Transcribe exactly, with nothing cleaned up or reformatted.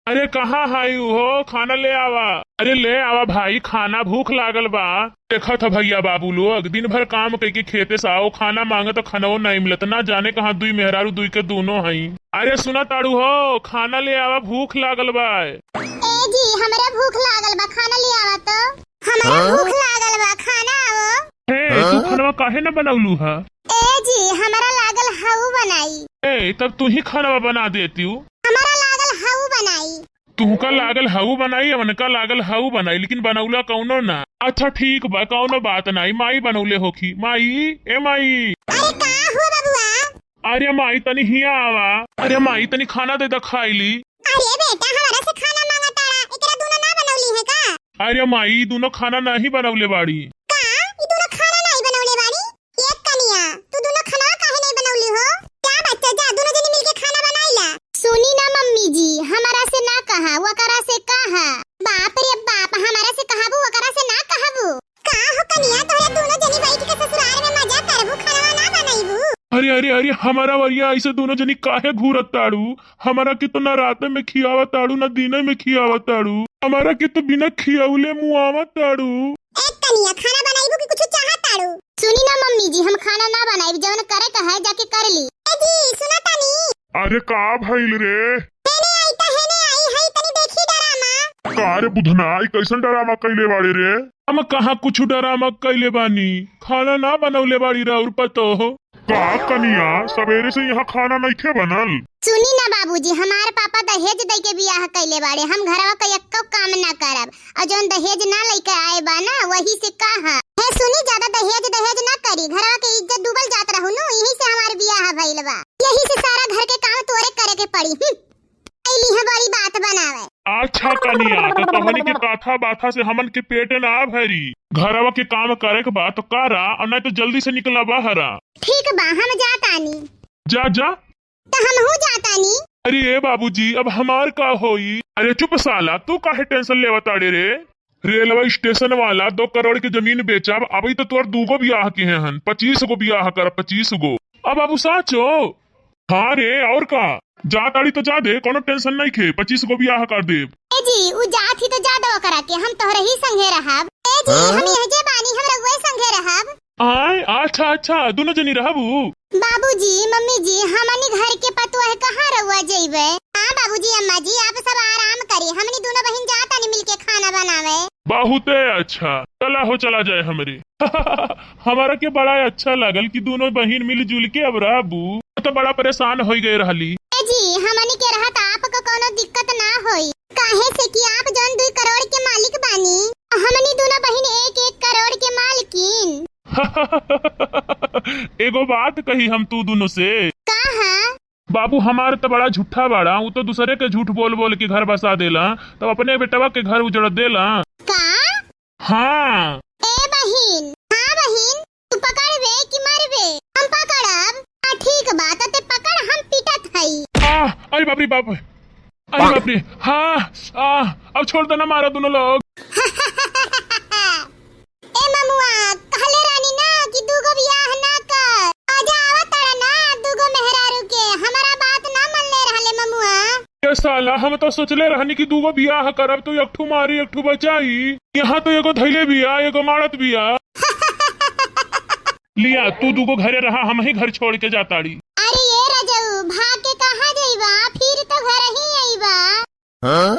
अरे कहाँ हाई उहो, खाना ले आवा। अरे ले आवा भाई खाना, भूख लागल बा। देखत ह भइया बाबू लोग, दिन भर काम कइके खेते से आओ, खाना मांगे तो खनवो नाहीं मिलत, ना जाने कहाँ दुई मेहरारू दुई के दूनो हई। अरे सुना ताड़ू हो, खाना ले आवा, भूख लागल बा। ए जी, हमरा भूख लागल बा, खाना ले आवा तो। हमरा हाँ? भूख लागल बा, खाना आवो। हे, हाँ? तू खानवा काहे न बनौलू ह? ए जी, हमरा लागल हऊ बनाई। ए, तब तू ही खानवा बना देती हूँ। हमरा लागल हऊ बनाई। तुहका लागल हऊ बनाई, उनका लागल हऊ बनाई, लेकिन बनौला कौनो ना। अच्छा ठीक बा, कौनो बात नाई, माई बनौले होखी। माई, ए माई। अरे का हुआ बबुआ? अरे माई तनी हिया आवा। अरे माई तनी खाना दे द खाई ली। अरे बेटा, हमरा से खाना मांगा ताड़ा, एकरा दूनो ना बनौली है का? अरे माई, ई दूनो खाना नहीं बनौले बाड़ी। का? ई दूनो खाना नहीं बनौले बाड़ी? ए कनिया, तू दूनो खाना काहे नहीं बनौली हो? जा बच्चा जा, दूनो जनी मिलके खाना बनाई ला। सुनी ना मम्मी जी, हमरा से ना कहा, वकरा से कहा। बाप रे बाप, हमरा से कहबू, वकरा से ना कहबू। का हो कनिया, तोहरे दूनो जनी बैठ के ससुराल में मजा करबू, खाना ना बनैबू? अरे अरे अरे, हमारा वरिया ऐसे दूनो जनी काहे घूरत ताड़ू? हमारा के तो ना रात में खियावत ताड़ू, ना दिन में खियावत ताड़ू। हमारा के तो बिना खियौले मुआवत ताड़ू। ए कनिया, खाना बनाइबू कि कुछ चाहत ताड़ू? सुनी ना मम्मी जी, हम खाना ना बनाइब, जवन करे का है जाके कर ली। ए जी, सुना तानी। अरे का भइल रे? हेने आई त हेने आई, हई तनी देखी डरामा। का रे बुधना, ई कैसन डरामा कइले बाड़े रे? हम कहाँ कुछ डरामा कइले बानी, खाना ना बनौले बाड़ी राउर पतोह। का कनिया, सवेरे से यहाँ खाना नइखे बनल? सुनी ना बाबूजी, हमार पापा दहेज दे के बियाह कइले बाड़े, हम घरवा का एक्को काम ना करब, और जौन दहेज ना लेके आए बा ना, वही से कहा। हे सुनी, ज्यादा दहेज दहेज ना करी, घरवा के इज्जत डूबल जात रहू नु, यही से हमार बियाह भइल बा, यही से सारा घर के काम तोरे करे के पड़ी। हम्म। अइली है बड़ी बात बनावे। अच्छा कनिया, तो तोहनी के काथा बाथा से हमन के पेट ना भरी। घरवा के काम करे के बा तो करा, और नहीं तो जल्दी से निकला बहरा। ठीक बा, हम जातानी। जा जा। तो हमहू जातानी। अरे ए बाबूजी, अब हमार का होई? अरे चुप साला, तू काहे टेंशन लेवा ताड़े रे? रेलवे स्टेशन वाला दो करोड़ के जमीन बेचब, अबही तो तोर दूगो बियाह किहे हन, पच्चीस गो बियाह करब, पच्चीस गो। अब बाबू साचो? हाँ रे, और का? जा ताड़ी तो जा दे, कोनो टेंशन नइखे, पच्चीस गो बियाह कर देब। ए जी, उ जात ही तो जा दो ओकरा के, हम तोहरे ही संगे रहब। ए जी, हाँ? हम यह जे बानी, हम रउए संगे रहब। आय, अच्छा अच्छा, दुनो जनी रहबू? बाबूजी, मम्मी जी, हमनी घर के पतोह कहाँ रउआ जइबे? हाँ बाबूजी, अम्मा जी, आप सब आराम करी, हमनी दुनो बहिन जातानी मिलके खाना बनावे। बहुते अच्छा, चला हो चला जाए हमरे। हमारा के बड़ा अच्छा लागल कि दुनो बहिन मिलजुल के अब रहबू, तो बड़ा परेशान होइ गए रहली। ए जी, हमनी के रहत आपको कोनो दिक्कत ना होई, काहे से कि आप जौन दुई करोड़ के मालिक बानी, हमनी दुनो बहिन एक एक करोड़ के मालकिन। एगो बात कही हम तू दुनो से। का है? बाबू हमार त बड़ा झूठा बाड़ा, उ तो दूसरे के झूठ बोल बोल के घर बसा देला, तब अपने बेटवा के घर उजड़ देला। का? हाँ। ए बहिन, हाँ बहिन, तू पकड़बे कि मरबे? हम पकड़ब। हाँ ठीक बा, त ते पकड़, हम पीटत हई। आह, अरे बाप रे बाप, अरे बाप रे, हाँ, आह, अब छोड़ देना, मारा दुनो लोग। ए ममुआ, कहले रहनी ना कि दूगो बियाह ना कर। मजा आवत रहा ना दूगो मेहरारू के, हमारा बात ना मनले रहले ममुआ। ए साला, हम तो सोचले रहनी कि दूगो बियाह करब तो एक ठू मारी, एक ठू बचाई। यहाँ तो एगो धैले बिया, एगो मारत बिया। लिया, तू दूगो घरे रहा, हम ही घर छोड़ के जाताड़ी। अरे ये रजऊ, भाग के कहाँ जइबा? फिर तो घर ही अइबा। हाँ?